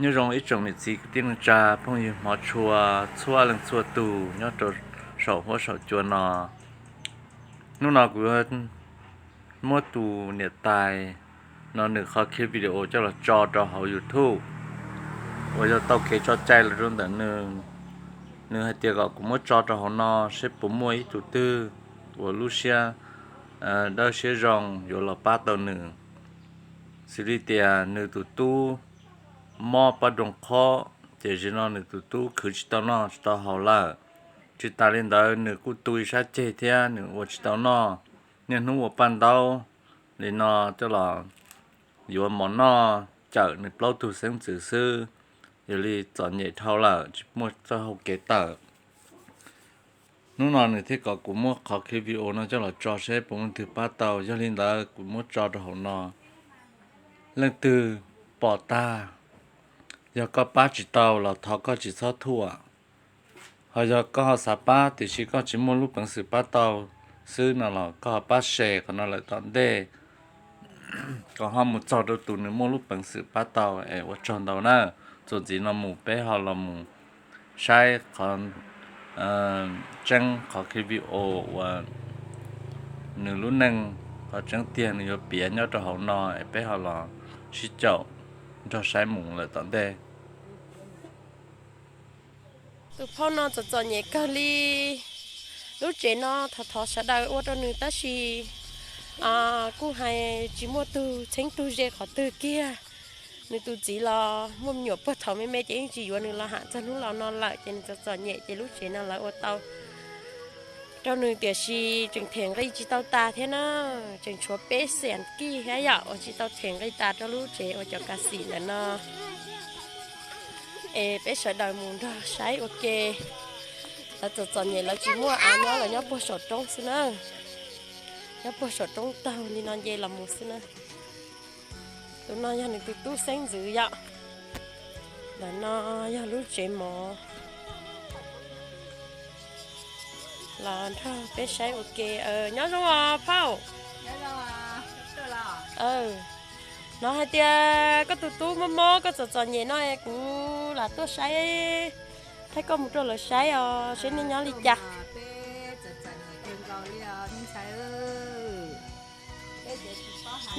Nyob zoo ib tsoom niam txiv kwv tij neej tsa phooj ywg hmov tshua txhua leej txhua tus nyob rau saum huab saum cua no. Hnub no kuv muab tus niam tais no nws qhov clip video coj los tso rau hauv YouTube uas yog tau kev tso cai los rau ntawm nws. Nws hais tias kom kuv muab tso rau hauv no seb puas muaj ib tug twg uas lub siab dawb siab zoo yuav los pab tau nws. Xws li tias nws tus tub mob poj nroo qhob, ces zaum no nws tus tub khwv tsis tau noj tsis tau haus lawm. Tsis tas li ntawd nws kuj tu ib sab ceg thiab nws ua tsis tau noj. Niaj hnub ua paj ntaub li no coj los yuav mov noj cawm nws plaub tug xeeb ntxwv xwb. Yog li txom nyem dhau lawm tsis muaj txoj hau kev tawm. Hnub no nws thiaj kom kuv muab qhov clip video no coj los tso seb puas muaj leej twg pab tau. Yog li ntawd kuv muab tso rau hauv no. Leej twg pom tag, yog koj pab tsis tau los thov koj tsis txhob thuam. Ho yog koj ho xav pab tiam sis koj tsis muaj lub peev xwm pab tau xwb no los koj ho pab share qhov no lawm tom ntej kom ho mus txog rau tus nws muaj lub peev xwm pab tau es ua tsaug ntau na. Txuas ntxiv no mus peb ho los mus saib qhov tseeb, qhov clip video uas nws lub neej qhov tseeb tiag nws yuav piav nyob rau hauv no es peb ho los sib caum nrog saib mus lawm tom ntej. Tus phauj no txom txom nyem kawg li. Lub tsev no thov thov sawv daws ua rau nws tab sis kuj hais tsis muaj tug txheeb tug ze qhov twg kiag. Nws tus txiv los muaj me nyuam puag thaum me me ces yeej tsis yuav nws los ham txog hnub los no lawm ces nws txom txom nyem ces lub tsev no lawv ua tau rau nws tiam sis tseem them nqi tsis tau tas thiab na. Tseem tshuav peb xees kij thiab yom uas tsis tau them nqi tas rau lub tsev uas cov kav xim ntawm no. Es peb sawv daws mus nrog saib ua ke. Lawv txom txom nyem lawv tsis muaj av nyob, lawv nyob puag saum roob xwb na. Nyob puag saum roob taug li no nce los mus xwb na. Tus no yog nws tus tub xeeb ntxwv yom. Ntawm no yog lub tsev mov. Los nrog peb saib ua ke. Nyob zoo os phauj. Hnov hais tias koj tus tub mob mob koj txom txom nyem no es kuv lam tuaj saib, thaij koj mus rau lawv saib os seb nej nyob li cas.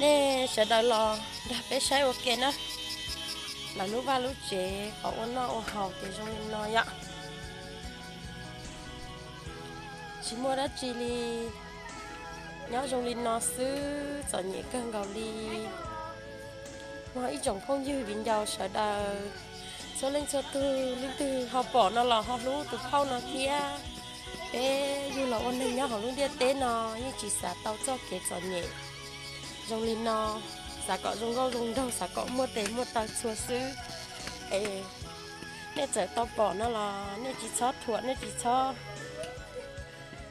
Nej sawv daws los nrog peb saib ua ke na. Lawv lub vaj lub tsev qhov ua noj ua haus ces zoo li no yom. Tsis muaj dab tsi li, nyob zoo li no xwb txom nyem kawg nkaus li. Muaj ib tsoom phooj ywg viv ncaus sawv daws, txhua leej txhua tug leej twg ho pom no los ho hlub tus phauj no thiab. Peb yug los ua neeg nyob hauv lub ntiaj teb no yeej tsis xav tau txoj kev txom nyem. Zoo li no, xav kom zoo nkauj zoo nraug, xav kom muaj tes muaj taw txhua xwb. Es nej txawm tau pom no los nej tsis txhob thuam, nej tsis txhob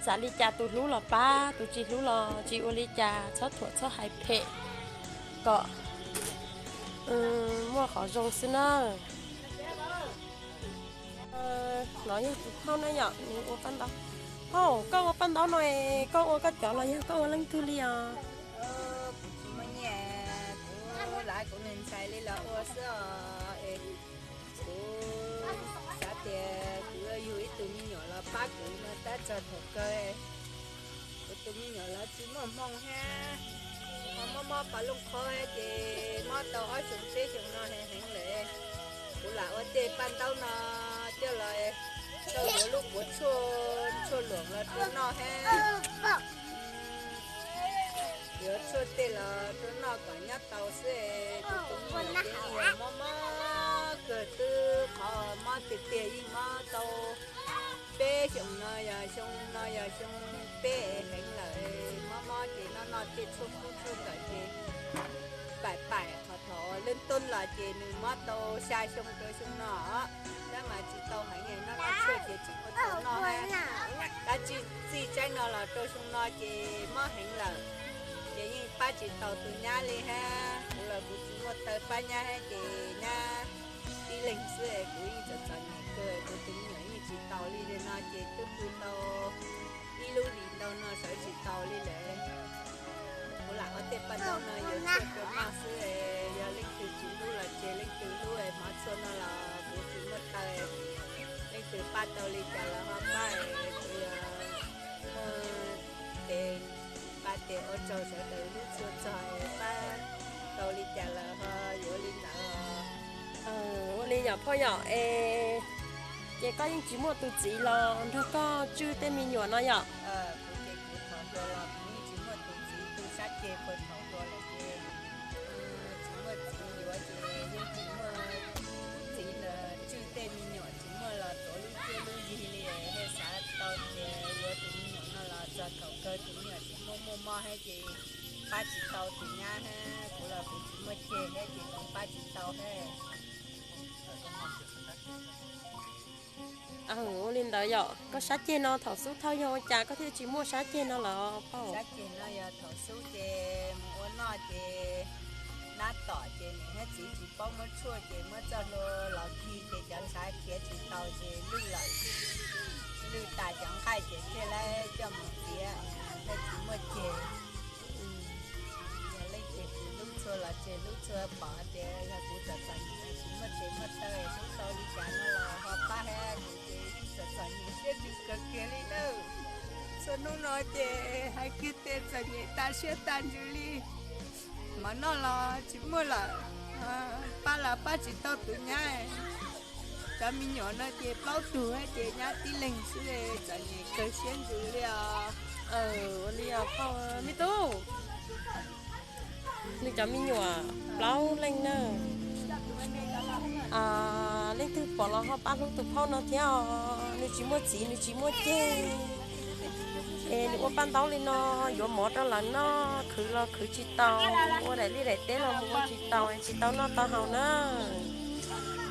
xav li cas, tus hlub los pab, tus tsis hlub los tsis ua li cas, txhob thuam txhob hais phem kom muaj qhov zoo xwb na. No yog tus phauj na yom, nws ua paj ntaub. Phauj, koj ua paj ntaub no, koj ua koj cov los yog koj ua leej twg li os? Kuv tsis muaj nyiaj, kuv lav kuv niag ntxhais li los ua xwb os. Kuv xav tias kuv yuav yug ib tug me nyuam los pab kuv no tab txog thaum kawg. Kuv tus me nyuam los tsis muaj hmoo thiab, ho mob mob pas looj qhov ces mob tau ob xyoos peb xyoos no heev heev lawm. Kuv lam ua tej paj ntaub no coj los tau yuav lub puav tshuaj, tshuaj luam los rau noj thiab. Yuav tshuaj tej los rau noj kom nyob tau xwb. Kuv tus me nyuam ces yeej yog mob mob kawg, twb qhov mob tiag tiag yeej mob tau peb xyoos no, yog xyoo no yog xyoo peb heev lawm. Mob mob ces noj noj tej tshuaj kub tshuaj nkawm ces paim paim, qhov thaum leej tub los ces nws mob tau xya xyoo rau xyoo no, tab mas tsis tau heev, noj noj tshuaj ces tseem ua tau noj thiab. Tab txij tsaib no los rau xyoo no ces mob heev lawm, ces yeej pab tsis tau tus nyab li thiab. Kuv los kuv tsis muaj taw pab nyab thiab ces nyab tib leeg xwb, kuv yeej txom txom nyem kawg, kuv tus me nyuam yeej tsis taus li no ces twb pw tau ib lub hlis ntau no sawv tsis taus li lawm. Kuv lam ua tej paj ntaub no yuav tshuaj rau noj xwb, yog leej twg tsis hlub los ces leej twg hlub, hmov txhua no Yom phauj yom, es ces koj yeej tsis muaj tus txiv los nrog koj tswj tej me nyuam no yom? Kuv ces kuv thaum hluas los kuv yeej tsis muaj tus txiv, tus sab ceg puag thaum hluas lawm ces tsis muaj txiv yuav ces yeej tsis muaj txiv los tswj tej me nyuam, tsis muaj los tuav lub cuab lub yig li, thiaj xav tau tias yuav tus me nyuam no los txog thaum kawg tus me nyuam tsis muaj muaj mob thiab ces pab tsis tau tus nyab thiab, kuv los kuv tsis muaj ceg thiab ces kuv pab tsis tau thiab. Ua li ntawd yom, koj sab ceg no thaum xub thawj yog ua cas koj thiaj tsis muaj sab ceg no lawm phauj? Sab ceg no yog thaum xub ces mus ua noj ces nab tom ces niam thiab txiv tsis paub muab tshuaj ces muab txoj hlua los khi ces cov ntshav khiav tsis tau ces lwj lawm, lwj tas cov nqaij ces thiaj li coj mus txiav, thiaj tsis muaj ceg. Yog leej twg tsis hlub tshua los tseg, hlub tshua pom tias yog kuv txom txom nyem tsis muaj tes muaj taw, hlub tau li cas no los ho pab thiab, kuv ces txom txom nyem siab ntsws kawg kiag li nawb. Txhua hnub no ces hais kiag tias txom nyem tas siab tas ntsws li. Mov noj los tsis muaj lawm, pab los pab tsis tau tus nyab. Cov me nyuam no ces plaub tug ces nyab tib leeg xwb, txom nyem kawg siab ntsws li os. Ua li os phauj me tub. Nws cov me nyuam plaub leeg na. Leej twg pom los ho pab hlub tus phauj no thiab os. Nws tsis muaj txiv, nws tsis muaj ceg, es nws ua paj ntaub li no, yuav mov rau lawv noj, khwv los khwv tsis tau, ua daim liaj daim teb los mus ua tsis tau, tsis tau noj tau haus na.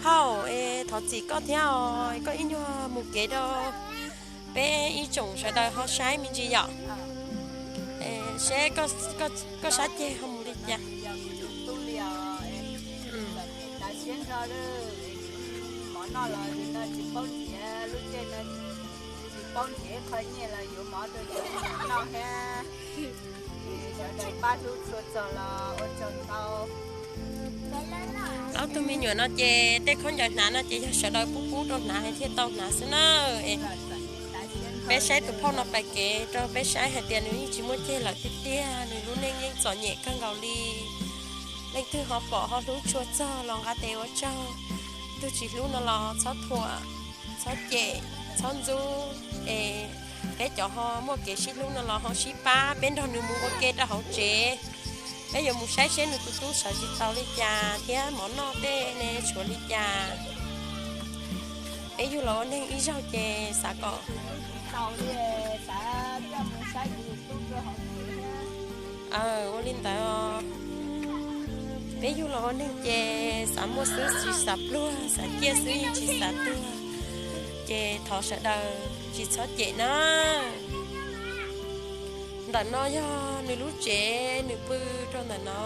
Phauj, es thov txim koj thiab os, koj ib nyuag mus kev rau peb ib tsoom sawv daws ho saib me ntsis yom. Seb koj sab ceg ho mus li cas. Mov noj los tsis paub nrhiav, lub caij no tsis paub nrhiav qho nyiaj los yuav mov rau cov noj thiab. Sawv daws pab hlub tshua txog los ua tsaug ntau. Ob tug me nyuam no ces tej khaub ncaws hnav no ces yog sawv daws pub pub rau hnav thiaj tau hnav xwb na. Peb saib tus phauj no pais kev rau peb saib hais tias nws yeej tsis muaj ceg lawm tiag tiag, nws lub neej yeej txom nyem kawg nkaus li. Leej twg ho pom ho hlub tshua txog los nqa tes ua tsaug. Tus tsis hlub no los txhob thuam, txhob cem, txhob ntxub, es peb cov ho muaj kev sib hlub no los ho sib pab, peb nrog nws mus ua ke rau hauv tsev. Peb yuav mus saib seb nws tus tub sawv tsis tau li cas thiab mov noj tej ne tshuav li cas. Peb yug los ua neeg ib zaug ces xav kom ua li ntawd. Peb yug los ua neeg ces xav muaj xwb tsis xav pluag, xav ciaj xwb yeej tsis xav tuag. Ces thov sawv daws tsis txhob cem na. Ntawm no yog nws lub tsev, nws pw rau ntawm no.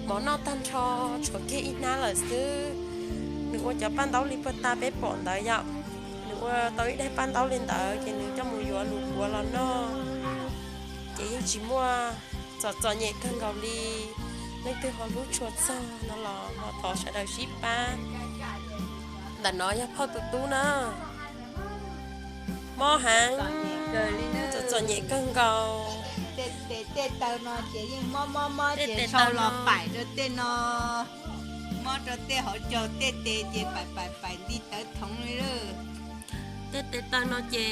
Mov noj tag nrho, tshuav kiag ib hnab lawm xwb. Nws ua cov paj ntaub li puag ta peb pom ntawd yom. Nws ua tau ib daim paj ntaub li ntawd ces nws coj mus yuav lus kuav los noj. Ces yeej tsis muaj, txom txom nyem kawg nkaus li. Leej twg ho hlub tshua txog no los ho thov sawv daws sib pab. Ntawm no yog phauj tus tub na. Mob heev, txom txom nyem kawg nkaus. Tej tes tej taw no ces yeej mob mob mob ces sau los paim rau tej no, mob rau tej hauv caug, tej tes ces paim paim paim nti tawv thoov li lawm. Tej tes taw no ces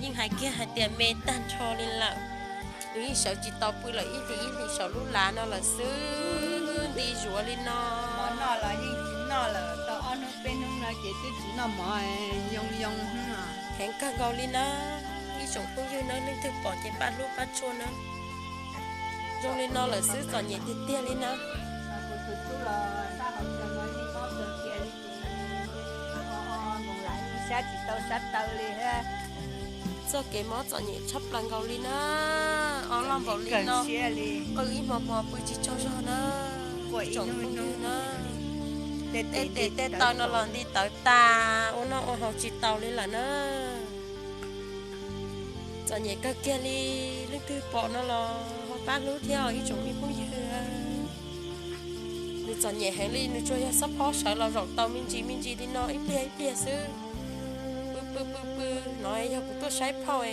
yeej hais kiag hais tias me tag nrho li lawm. Nws yeej sawv tsis tau, pw lawm ib hlis ib hlis saum lub lav no lawm xwb, nti zuav li no. Mov noj los yeej tsis noj lawm, tau ob hnub peb hnub no ces twb tsis noj mov, yoo yoo. Heev kawg nkaus li na. Ib tsoom phooj ywg na, leej twg pom ces pab hlub pab tshua na. Zoo li no lawm xwb txom nyem tiag tiag li na. Sab tsis tau sab taw li thiab. Txoj kev mob txom nyem tshaj plaws nkaus li na. O loj npaum li no, qw ib hmo hmo pw tsis tsaug zog na. Tsoom phooj ywg na, tej tes tej taw no los nti tawv tas, ua noj ua haus tsis taus li lawm na. Txom nyem kawg kiag li, leej twg pom no los ho pab hlub thiab os ib tsoom me phooj ywg. Nws txom nyem heev li, nws tsuas yog xob phob sawv los zaum tau me ntsis me ntsis li no ib pliag ib pliag xwb. Pw pw pw pw, no yog kuv tuaj saib phauj,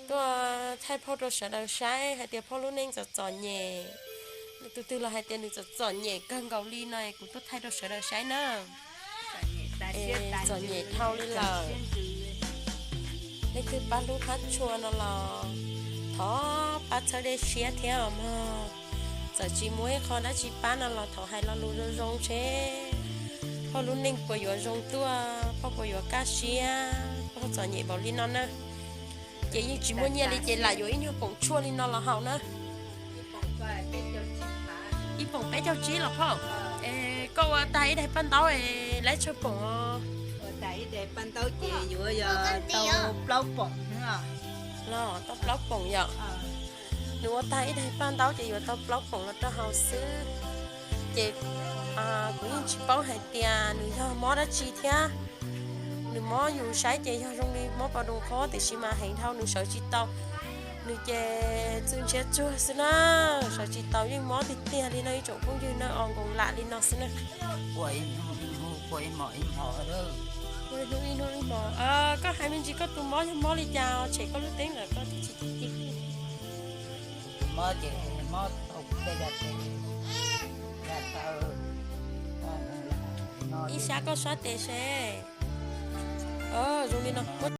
tuaj thaij phauj rau sawv daws saib hais tias phauj lub neej txom txom nyem. Tus twg los hais tias nws txom txom nyem kawg nkaus li no, kuv tuaj thaij rau sawv daws saib na. Txom nyem dhau li lawm. Leej twg pab hlub qhab tshua no los thov pab txhawb dej siab thiab os mog. Txawm tsis muaj ib qho dab tsi pab no los thov hais lo lus zoo zoo seb hauv lub neej puas yuav zoo tuaj, pog puas yuav kaj siab, pog txom nyem npaum li no na. Ces yeej tsis muaj nyiaj li ces lam yuav ib nyuag poom tshuaj li no los haus na. Ib poom peb caug tsib los phauj. Es koj ua tag ib daim paj ntaub es laib tsawg poom os? Ua tag ib daim paj ntaub ces yuav yog tau plaub poom. Los tau plaub poom yom? Nws ua tag ib daim paj ntaub ces yuav tau plaub poom los rau haus xwb. Ces kuv yeej tsis paub hais tias nws yog mob dab tsi thiab. Nws mob yus saib ces yog zoo li mob pos doos qhob tiam sis mas heev dhau nws sawv tsis tau. Nws ces txwj ntshiab tsuag xwb na, sawv tsis tau, yeej mob tiag tiag li no ib tsoom phooj ywg na, o nkoos lam li no xwb na. Ua ib hnub ib hmo. Koj hais me ntsis koj tus mob yog mob li cas tshem koj lub teeb ntawm koj tsis ci. Ib sab koj sab tes seb. Zoo li no.